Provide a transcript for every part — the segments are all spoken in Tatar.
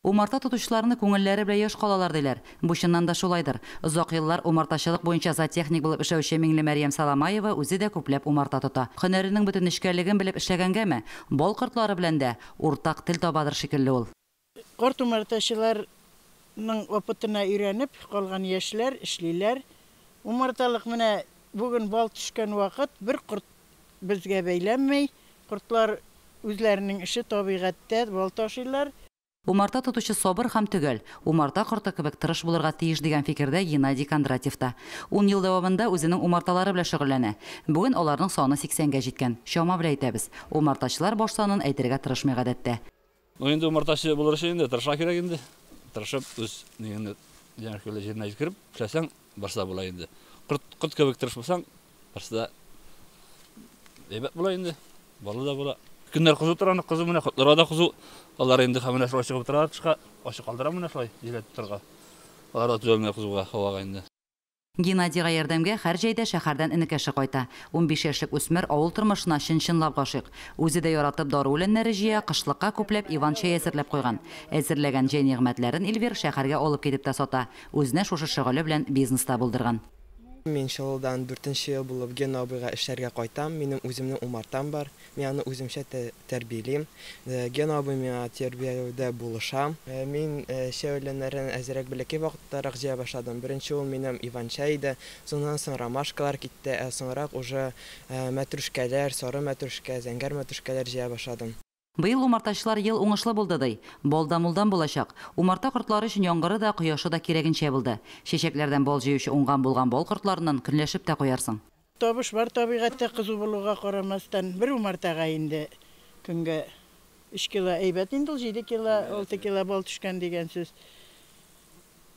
Умарта тотучыларны күңелләре белән яшь калалар, диләр. Бу чыннан да шулайдыр. Озак еллар умартачылык буенча зоотехник булып эшләүче Миңлемәрьям Саламаева үзе дә күпләп умарта тота. Һөнәренең бөтен нечкәлеген белеп эшләгәнгәме, бал кортлары белән дә уртак тел табадыр шикелле ул. Карт умартачыларның опытына өйрәнеп, калган яшьләр эшлиләр. Умарталык менә бүген бал төшкән вакыт, бер корт безгә бәйләнмәй. Кортлар үзләренең эше табигатьтә бал ташыйлар. Умарта тотучы сабыр һәм төгәл, умарта корты кебек тырыш булырга тиеш дигән фикердә Геннадий Кондратьев та. Ун ел дәвамында үзенең умарталары белән шөгыльләнә. Бүген аларның саны 80 гә җиткән. Чама белән әйтәбез. Умартачылар баш санын әйтергә тырышмый гадәттә. Ну инде умартачы булыр өчен инде тырышырга кирәк инде. Тырышып үз нигеңне җәнлекле җиренә җиткереп эшләсәң, барсы да була инде. Корт, корт кебек тырыш булсаң, барсы да әйбәт була инде. Балы да була. Көннәр кызу тора, аны кызу менә котларга да кызу. Алар инде һәм менә шулай чыгып тора тышка, ачык калдыра менә шулай җиләтеп торырга. Алар да түзәлмәй кызуга, һавага инде. Геннадийга ярдәмгә һәр җәйдә шәһәрдән энекәше кайта. 15 яшьлек үсмер авыл тормышына чын-чынлап гашыйк. Үзе дә яратып дару үләннәре җыя, кышлыкка күпләп иван-чәй әзерләп куйган. Әзерләгән җәй нигъмәтләрен Эльвир шәһәргә алып китеп тә сата. Үзенә шушы шөгыле белән бизнес та булдырган. Мин Чаллыдан дүртенче ел булып Гена абыйга эшләргә кайтам. Минем үземнең умартам бар. Мин аны үземчә тәрбиялим. Гена абый миңа тәрбияләүдә булыша. Мин чәй үләннәрен әзрәк бәләкәй вакыттарак җыя башладым. Беренче ул минем иван-чай иде. Соңыннан соң ромашкалар китте, ә соңрак уже мәтрүшкәләр, сары мәтрүшкә, зәңгәр мәтрүшкәләр җыя башладым. Быел умартачылар ел уңышлы булды, ди. Бал да мулдан булачак. Умарта кортлары өчен яңгыры да, кояшы да кирәгенчә булды. Чәчәкләрдән бал җыючы уңган булган бал кортларыннан көнләшеп тә куярсың. Табыш бар табигатьтә кызу булуга карамастан, бер умартага инде көнгә 3 кило әйбәт инде ул, 7 кило, 6 кило бал төшкән дигән сүз.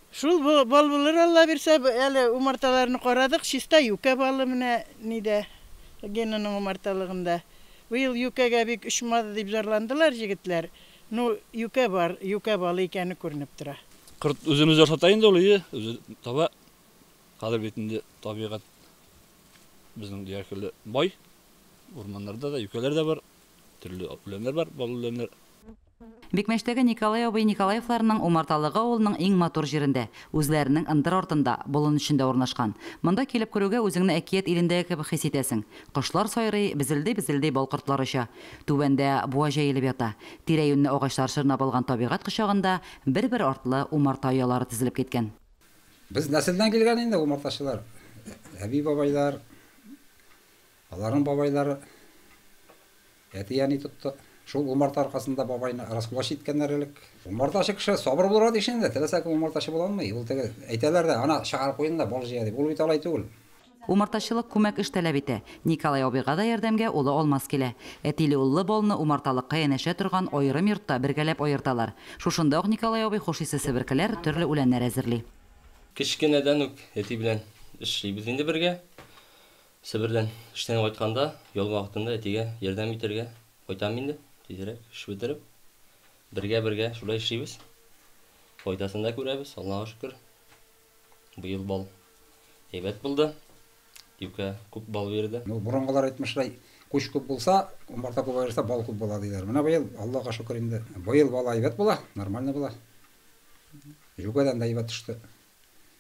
Шул бал булыр, Алла бирсә, әле умарталарны карадык, чиста юкә балы менә нидә, Генаның умарталыгында. Быел юкәгә бик очмады дип зарландылар җегетләр. Ну, юкә бар, юкә балы икәне күренеп тора. Корт үзен үзе ашата инде ул, ие, үзе таба. Хәзер бит инде табигать безнең диярлек бай. Урманнарда да юкәләр дә бар, төрле үләннәр бар, бал үләннәр. Бикмәчтәге Николай абый Николаевларның умарталыгы авылның иң матур җирендә, үзләренең ындыр артында, болын эчендә урнашкан. Монда килеп керүгә үзеңне әкият илендәге кебек хис итәсең. Кошлар сайрый, безелди-безелди бал кортлары оча. Түбәндә буа җәелеп ята. Тирә-юньне агачлар чорнап алган табигать кочагында бер-бер артлы умарта оялары тезелеп киткән. Без нәселдән килгән инде умартачылар. Әби-бабайлар, аларның бабайлары, әти-әни тотты. Шул умарта аркасында бабайны раскулач иткәннәр элек. Умартачы кеше сабыр булырга тиеш инде. Теләсә кем умартачы була алмый. Ул теге әйтәләр дә, ана чыгарып куйдың да бал җыя дип. Ул бит алай түгел. Умартачылык күмәк эш таләп итә. Николай абыйга да ярдәмгә улы Алмаз килә. Әтиле-уллы балны умарталыкка янәшә торган аерым йортта бергәләп аерталар. Шушында ук Николай абый хуш исле себеркеләр, төрле үләннәр әзерли. Кечкенәдән үк әти белән эшлибез инде бергә. Себердән эштән кайтканда, ял вакытында әтигә ярдәм итәргә кайтам инде, тизрәк эш бетереп. Бергә-бергә шулай эшлибез. Файдасын да күрәбез, Аллага шөкер. Быел бал әйбәт булды. Юкә күп бал бирде. Ну, борынгылар әйтмешләй, күч күп булса, умарта күп аерса, бал күп була диләр. Менә быел, Аллага шөкер инде, быел бал әйбәт була, нормально була. Җүкәдән дә әйбәт төште.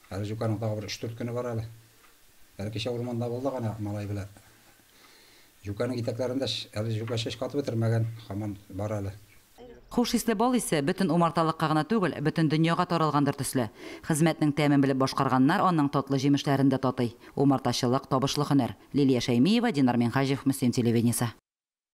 Әле җүкәнең тагы бер 3-4 көне бар әле. Әле кичә урманда булдык әнә малай белән. Җүкәнең итәкләрендә әле җүкә чәчкә атып бетермәгән, һаман бар әле. Хуш исле бал исе бөтен умарталыкка гына түгел, бөтен дөньяга таралгандыр төсле. Хезмәтнең тәмен белеп башкарганнар аның татлы җимешләрен дә татый. Умартачылык табышлы һөнәр. Лилия Шәймиева, Динар Минһаҗев, Мөслим телевидениесе.